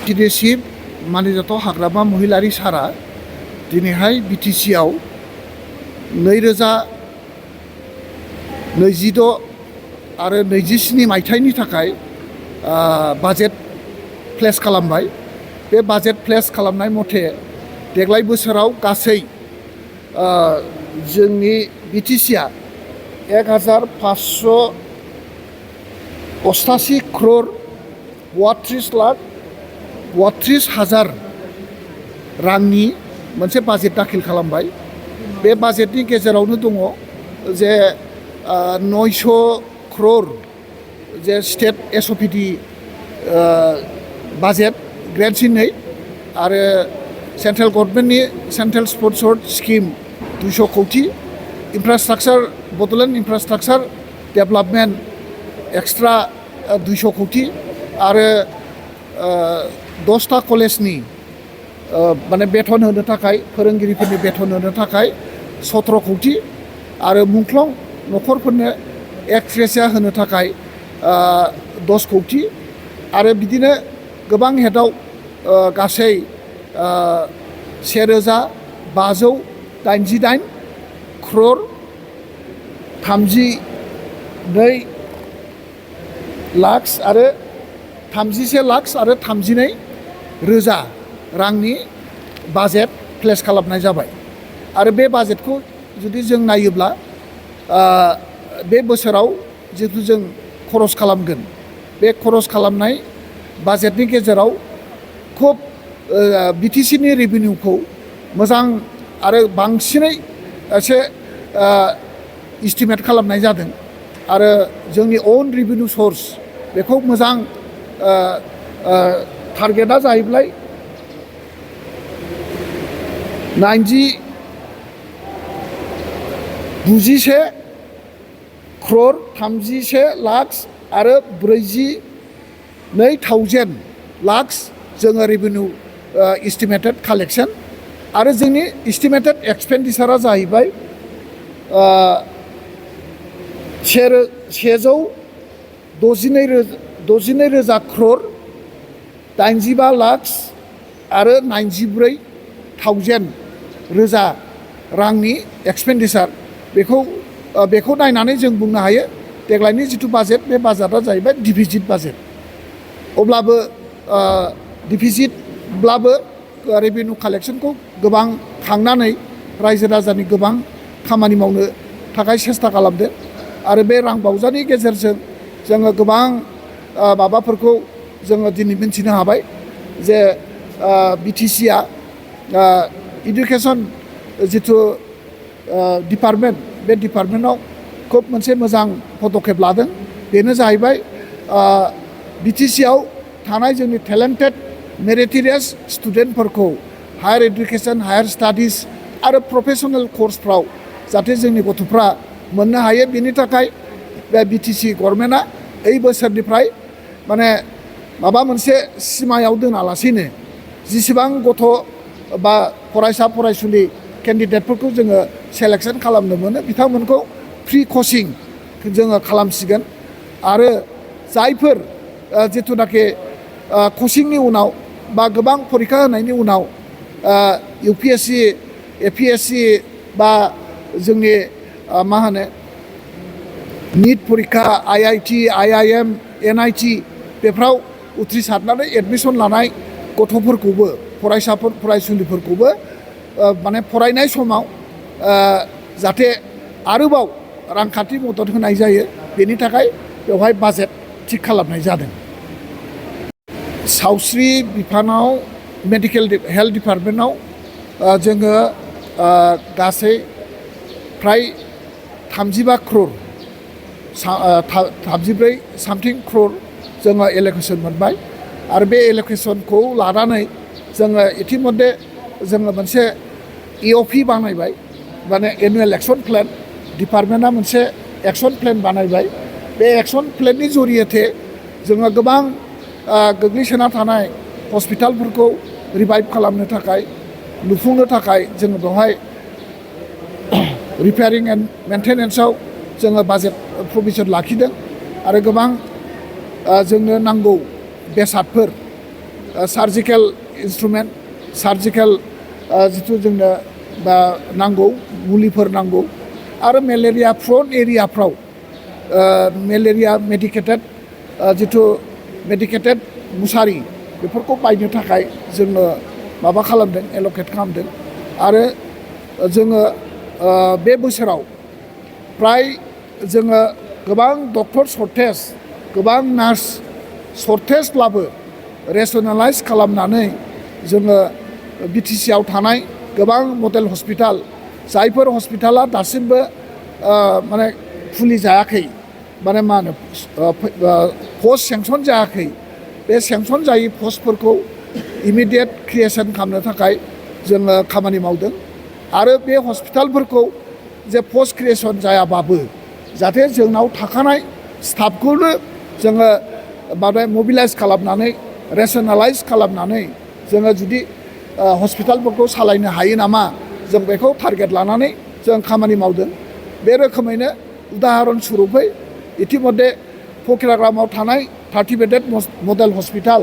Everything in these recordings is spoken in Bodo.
दिनैसिम मानिजाथाव हाग्रामा महिलारि सारा दिनैहाय बिटिसिआव 2026 आरो 27 मायथाइनि थाखाय बाजेट प्लेस खालामबाय। बे बाजेट प्लेस खालामनाय मथे देग्लाय बोसोराव गासै जोंनि बिटिसिआ 1588 crore 32,32,000 रांनि मोनसे बाजेट दाखिल खालामबाय। बे बाजेटनि गेजेरावनो दङ जे 900 crore जे स्टेट एसअपिडि बाजेट ग्रेड C2 आरो सेन्ट्रेल गभर्नमेन्टनि सेन्ट्रेल स्पन्सर्ड स्किम 200 कौटि, इनफ्रास्ट्राक्चार बड'लेण्ड इनफ्रास्ट्राक्चार डेभेलपमेन्ट एक्सट्रा 200 कौटि आरो 10टा कलेजनि माने बेथन होनो थाखाय फोरोंगिरिफोरनि बेथन होनो थाखाय 17 कौटि आरो मुंख्लं न'खरफोरनो एक्सग्रेसिया होनो थाखाय 10 कौटि आरो बिदिनो गोबां हेडआव गासै 1588 crore 32 लाख आरो 31 लाख आरो 32 रोजा रांनि बाजेट प्लेस खालामनाय जाबाय। आरो बे बाजेटखौ जुदि जों नायोब्ला बे बोसोराव जितु जों खरस खालामगोन, बे खरस खालामनाय बाजेटनि गेजेराव खुब बिटिसिनि रेभिनिउखौ मोजां आरो बांसिनै एसे इस्टिमेट खालामनाय जादों आरो जोंनि अन रेभिनिउ सर्स बेखौ मोजां टारगेटआ जाहैबाय 91 crore 31 लाख आरो 42,000 लाख जोङो रेभिनिउ इस्टिमेटेड कालेक्सन आरो जोंनि इस्टिमेटेड एक्सपेन्डिचारा जाहैबाय 162,000 crore 85 लाख आरो 94,000 रोजा रांनि एक्सपेन्डिचार। बेखौ नायनानै जों बुंनो हायो देग्लायनि जिथु बाजेट, बे बाजेटआ जाहैबाय डिफिसिट बाजेट। अब्लाबो डिफिसिटब्लाबो रेभिनिउ कालेक्सनखौ गोबां खांनानै रायजो राजानि गोबां खामानि मावनो थाखाय सेस्था खालामदों आरो बे रां बावजानि गेजेरजों जोङो गोबां माबाफोरखौ जोङो दिनै मिन्थिनो हाबाय जे बिटिसिआ इडुकेसन जिथु डिपार्टमेन्ट, बे डिपार्टमेन्टआव खुब मोनसे मोजां पदक्षेप लादों। बेनो जाहैबाय बिटिसिआव थानाय जोंनि टेलेन्टेड मेरिटरियास स्टुडेन्टफोरखौ हायार इडुकेसन, हायार स्टाडिज आरो प्रफेसनेल कर्सफ्राव जाहाथे जोंनि गथ'फ्रा मोननो हायो, बेनि थाखाय बे बिटिसि गभर्नमेन्टआ এই बोसोरनिफ्राय माने माबा मोनसे सिमायाव दोनालासेनो जिसिबां गथ' बा फरायसा फरायसुलि केन्डिडेटफोरखौ जोङो सेलेक्सन खालामनो मोनो बिथांमोनखौ फ्रि कचिं जोङो खालामसिगोन आरो जायफोर जिथुनाखि कचिंनि उनाव बा गोबां फरिखा होनायनि उनाव UPSC, APSC बा जोंनि मा होनो निट फरिखा, IIT, IIM, NIT बेफ्राव उथ्रिसारनानै एडमिसन लानाय गथ'फोरखौबो, फरायसाफोर फरायसुलिफोरखौबो माने फरायनाय समाव जाहाथे आरोबाव रांखान्थि मदद होनाय जायो, बेनि थाखाय बेवहाय बाजेट थिग खालामनाय जादों। सावस्रि बिफानाव मेडिकेल हेल्थ डिपार्टमेन्टआव जोङो गासै फ्राय 35 crore 34 something crore जोङो एल'केसन मोनबाय आरो बे एल'केसनखौ लानानै जोङो इतिमध्ये जोङो मोनसे EOP बानायबाय, माने एनुवेल एक्सन प्लेन। डिपार्टमेन्टआ मोनसे एक्सन प्लेन बानायबाय। बे एक्सन प्लेननि जरियते जोङो गोबां गोग्लैसोना थानाय हस्पिटालफोरखौ रिभाइभ खालामनो थाखाय, लुफुंनो थाखाय जोङो बेवहाय रिपेयारिं एन्ड मेन्टेनेन्सआव जोङो बाजेट प्रभिजन लाखिदों आरो गोबां जोंनो नांगौ बेसादफोर सार्जिकेल इन्सट्रुमेन्ट सार्जिकेल जिथु जोंनो बा नांगौ मुलिफोर नांगौ आरो मेलेरिया प्रन एरियाफ्राव मेलेरिया मेडिकेटेड मुसारि बेफोरखौ बायनो थाखाय जोङो माबा खालामदों एलकेट खालामदों आरो जोङो बे बोसोराव प्राय जोङो गोबां डक्टर सर्टेज गोबां नार्स सर्टेजब्लाबो रेसनेलाइज खालामनानै जोङो बिटिसिआव थानाय गोबां मडेल हस्पिटाल जायफोर हस्पिटाला दासिमबो माने खुलि जायाखै माने मा होनो पस्ट सेंसन जायाखै बे सेंसन जायै पस्टफोरखौ इमिडियेट क्रिएसन खालामनो थाखाय जोङो खामानि मावदों आरो बे हस्पिटालफोरखौ जे पस्ट क्रिएसन जायाबाबो जाहाथे जोंनाव थाखानाय स्टाफखौनो जोङो माने मबिलाइज खालामनानै रेसनेलाइज खालामनानै जोङो जुदि हस्पिटालफोरखौ सालायनो हायो नामा जों बेखौ टारगेट लानानै जों खामानि मावदों बे रोखोमैनो उदाहरन सुरुपै इतिमध्ये फकिराग्रामाव थानाय 30 बेडेड मडेल हस्पिटाल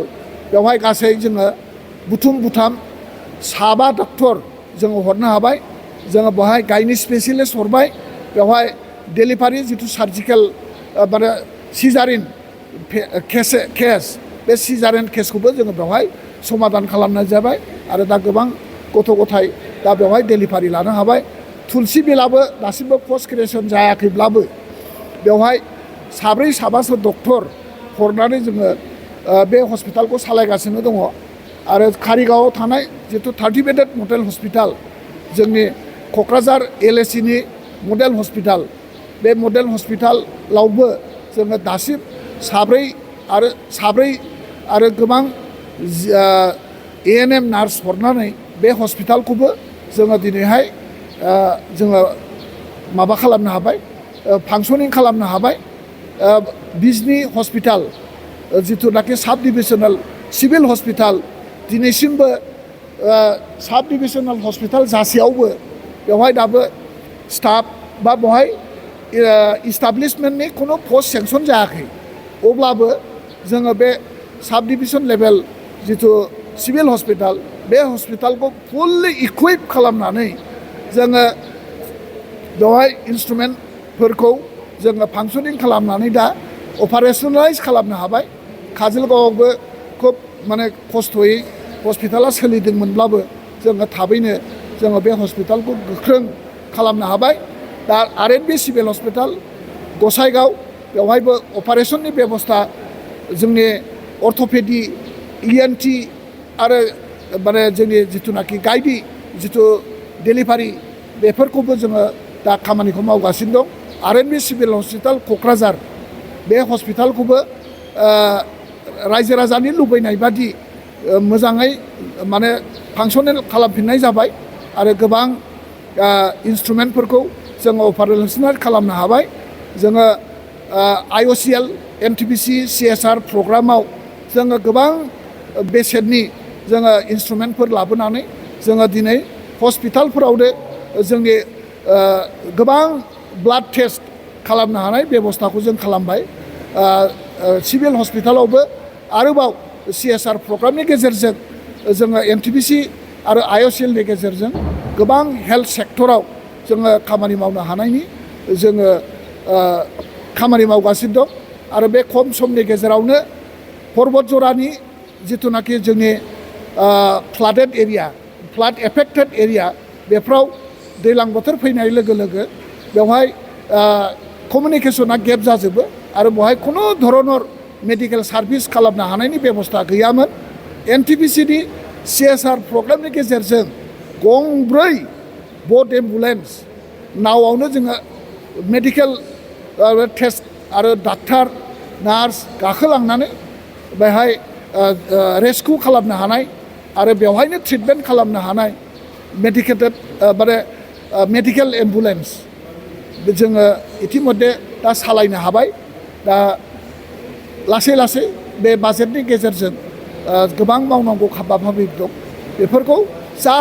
बेवहाय गासै जोङो बुथुम साबा डक्टर जोङो हरनो हाबाय जोङो बेवहाय गायनि स्पेसियलिस्ट हरबाय बेवहाय डेलिभारि जिथु सार्जिकेल माने सिजारिन केस बे सिजारिन केसखौबो जोङो बेवहाय समाधान खालामनाय जाबाय आरो दा गोबां गथ' गथाय दा बेवहाय डेलिभारि लानो हाबाय तुलसि बिलाबो दासिमबो पस्ट क्रिएसन जायाखैब्लाबो बेवहाय साब्रै साबासो डक्टर हरनानै जोङो बे हस्पिटालखौ सालायगासिनो दङ आरो कारिगावआव थानाय जिथु 30 बेडेड मडेल हस्पिटाल जोंनि क'क्राझार LACनि मडेल हस्पिटाल बे मडेल हस्पिटालावबो जोङो दासिम साब्रै आरो गोबां ANM नार्स हरनानै बे हस्पिटालखौबो जोङो दिनैहाय जोङो माबा खालामनो हाबाय फांसनिं खालामनो हाबाय बिजनि हस्पिटाल जिथुनाखि साब डिभिजनेल सिभिल हस्पिटाल दिनैसिमबो साब डिभिजनेल हस्पिटाल जासेयावबो बेवहाय दाबो स्टाफ बा बेवहाय इस्टाब्लिशमेन्टनि खुनु पस्ट सेंसन जायाखै अब्लाबो जोङो बे साब डिभिजन लेभेल जिथु सिभिल हस्पिटाल बे हस्पिटालखौ फुल्लि इकुइप खालामनानै जोङो बेवहाय इन्सट्रुमेन्टफोरखौ जोङो फांसनिं खालामनानै दा अपारेशनेलाइज खालामनो हाबाय काजलगावआवबो खुब माने खस्थ'यै हस्पिटाला सोलिदोंमोनब्लाबो जोङो थाबैनो जोङो बे हस्पिटालखौ गोख्रों खालामनो हाबाय दा RNB सिभिल हस्पिटाल गसाइगाव बेवहायबो अपारेशननि बेबस्था जोंनि अर्थ'पेडि ENT आरो माने जोंनि जिथुनाखि गायनि जिथु डेलिभारि बेफोरखौबो जोङो दा खामानिखौ मावगासिनो दं RNB सिभिल हस्पिटाल क'क्राझार बे हस्पिटालखौबो रायजो राजानि लुबैनाय बादि मोजाङै माने फांसनेल खालामफिननाय जाबाय आरो गोबां इन्सट्रुमेन्टफोरखौ जोङो अपारेशनेल खालामनो हाबाय जोङो IOCL NTPC CSR प्रग्रामाव जोङो गोबां बेसेननि जोङो इन्सट्रुमेन्टफोर लाबोनानै जोङो दिनै हस्पिटालफोरावनो जोंनि गोबां ब्लाड टेस्ट खालामनो हानाय बेबस्थाखौ जों खालामबाय सिभिल हस्पिटालावबो आरोबाव CSR प्रग्रामनि गेजेरजों जोङो NTPC आरो IOCL नि गेजेरजों गोबां हेल्थ सेक्टराव जोङो खामानि मावनो हानायनि जोङो खामानि मावगासिनो दं आरो बे खम समनि गेजेरावनो पर्बतजरानि जिथुनाखि जोंनि फ्लाड एफेक्टेड एरिया बेफ्राव दैज्लां बोथोर फैनाय लोगो लोगो बेवहाय कमिउनिकेशना गेप जाजोबो आरो बेवहाय खुनु धरनर मेडिकेल सार्भिस खालामनो हानायनि बेबस्था गैयामोन NTPC नि CSR प्रग्रामनि गेजेरजों गंब्रै बट एम्बुलेन्स नावआवनो जोङो मेडिकेल टेस्ट आरो डाक्टार नार्स गाखोलांनानै बेहाय रेस्किउ खालामनो हानाय आरो बेवहायनो ट्रिटमेन्ट खालामनो हानाय मेडिकेल एम्बुलेन्स जोङो इतिमध्ये दा सालायनो हाबाय दा लासै लासै बे बाजेटनि गेजेरजों गोबां मावनांगौ हाबाफारि दं बेफोरखौ जा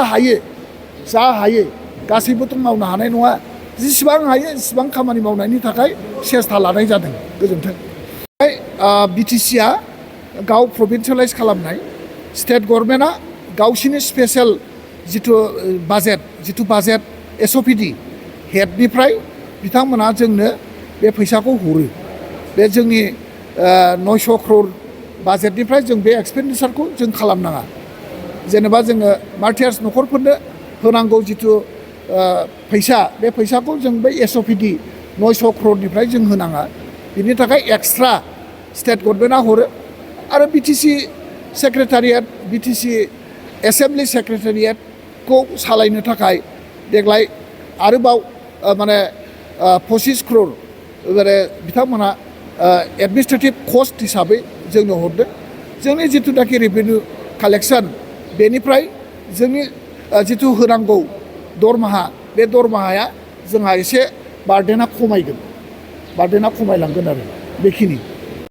हायो गासैबोथ' मावनो हानाय नङा जेसेबां हायो एसेबां खामानि मावनायनि थाखाय सेस्था लानाय जादों गोजोन्थों। बिटिसिआ गाव प्रभिन्सियेलाइज खालामनाय स्टेट गभर्नमेन्टआ गावसिनि स्पेशेल जिथु बाजेट एसअपिडि हेडनिफ्राय बिथांमोना जोंनो बे फैसाखौ हरो बे जोंनि 900 crore बाजेटनिफ्राय जों बे एक्सपेन्डिचारखौ जों खालामनाङा जेनेबा जोङो मार्टियार्स न'खरफोरनो होनांगौ जिथु फैसा बे फैसाखौ जों बै एसअपिडि 900 crore जों होनाङा बिनि थाखाय एक्सट्रा स्टेट गभर्नमेन्टआ हरो आरो बिटिसि सेक्रेटारियेट बिटिसि एसेम्बलि सेक्रेटारियेटखौ सालायनो थाखाय देग्लाय आरोबाव माने 25 crore माने बिथांमोना एडमिनिस्ट्रेटिभ कस्ट हिसाबै जोंनो हरदों जोंनि जिथुनाखि रेभिनिउ कालेक्सन बेनिफ्राय जोंनि जिथु होनांगौ दरमाहा बे दरमाहाया जोंहा एसे बार्डेना खमायलांगोन आरो बेखिनि